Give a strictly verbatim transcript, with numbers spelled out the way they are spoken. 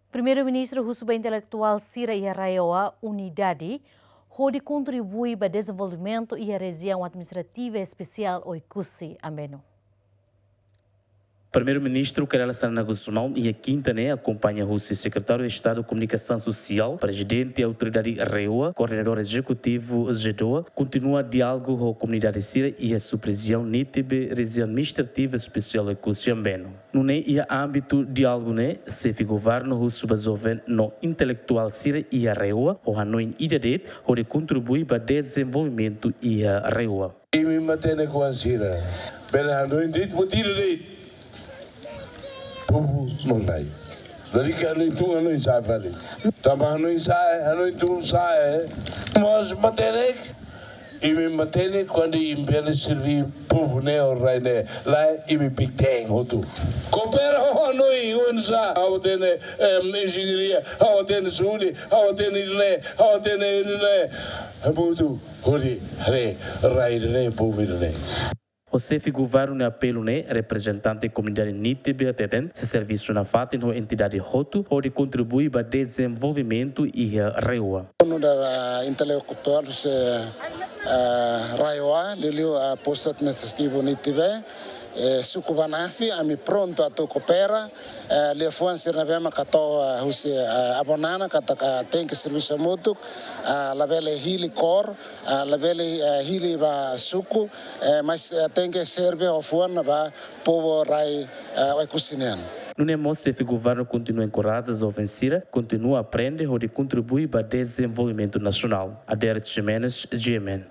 Primeiru-Ministru husu ba intelektuál sira iha RAEOA unidade hodi kontribui ba dezenvolvimentu iha Rejiaun Administrativa Espesiál Oekusi Ambeno. Primeiru-Ministru Kay Rala Xanana Gusmão iha kinta ne'e akompaña husi Sekretáriu Estadu Komunikasaun Sosiál, Prezidente Autoridade RAEOA, Koordenadór Ezekutivu ZEEDOA, kontinua diálogu ho komunidade sira iha sub-rejiaun Nitibe, Rejiaun Administrativa Espesiál Oekusi Ambeno. Nune'e iha ámbitu diálogu ne'e, Xefe Governu husu ba joven no intelektuál sira iha RAEOA ho hanoin ida de'it hodi kontribui ba dezenvolvimentu iha RAEOA. Imi matenek-oan sira, bele hanoin de'it, buat ida de'it. Povu no rai. Lalika hanoin tun, hanoin sa'e fali. Tanba hanoin sa'e, hanoin tun sa'e. Mós matenek, imi matenek kuandu imi bele serví povu ne'e ho rai ne'e. Lae, imi bikteng hotu. Koopera ho hanoin, oinsá. Ha'u hatene, em, enjeñaria, ha'u hatene saúde, ha'u hatene ida-ne'e, ha'u hatene ida-ne'e. Hamutuk hodi haree rai ida-ne'e, povu ida-ne'e. Ho Xefe Governu nia apelu ne'e, reprezentante komunidade Nitibe hateten, sei servisu nafatin ho entidade hotu hodi kontribui ba dezenvolvimentu iha RAEOA. Nu'udar, ah, intelektuál husi, ah, RAEOA, liuliu, ah, Postu Administrativu Nitibe, eh, suku Banafi, ami prontu atu koopera, eh, liafuan sira ne'ebé mak hato'o, ah, husi, ah, Avó Nana katak, ah, tenke servisu hamutuk, ah, labele hili kór, ah, labele, eh, hili ba suku, eh, mas, eh, tenke serve ho fuan ba povu rai, eh, Oekusi nian. Nune'e mós Xefe Governu kontinua enkoraja joven sira kontinua aprende hodi kontribui ba dezenvolvimentu nasionál. Adair Ximenes, G M N.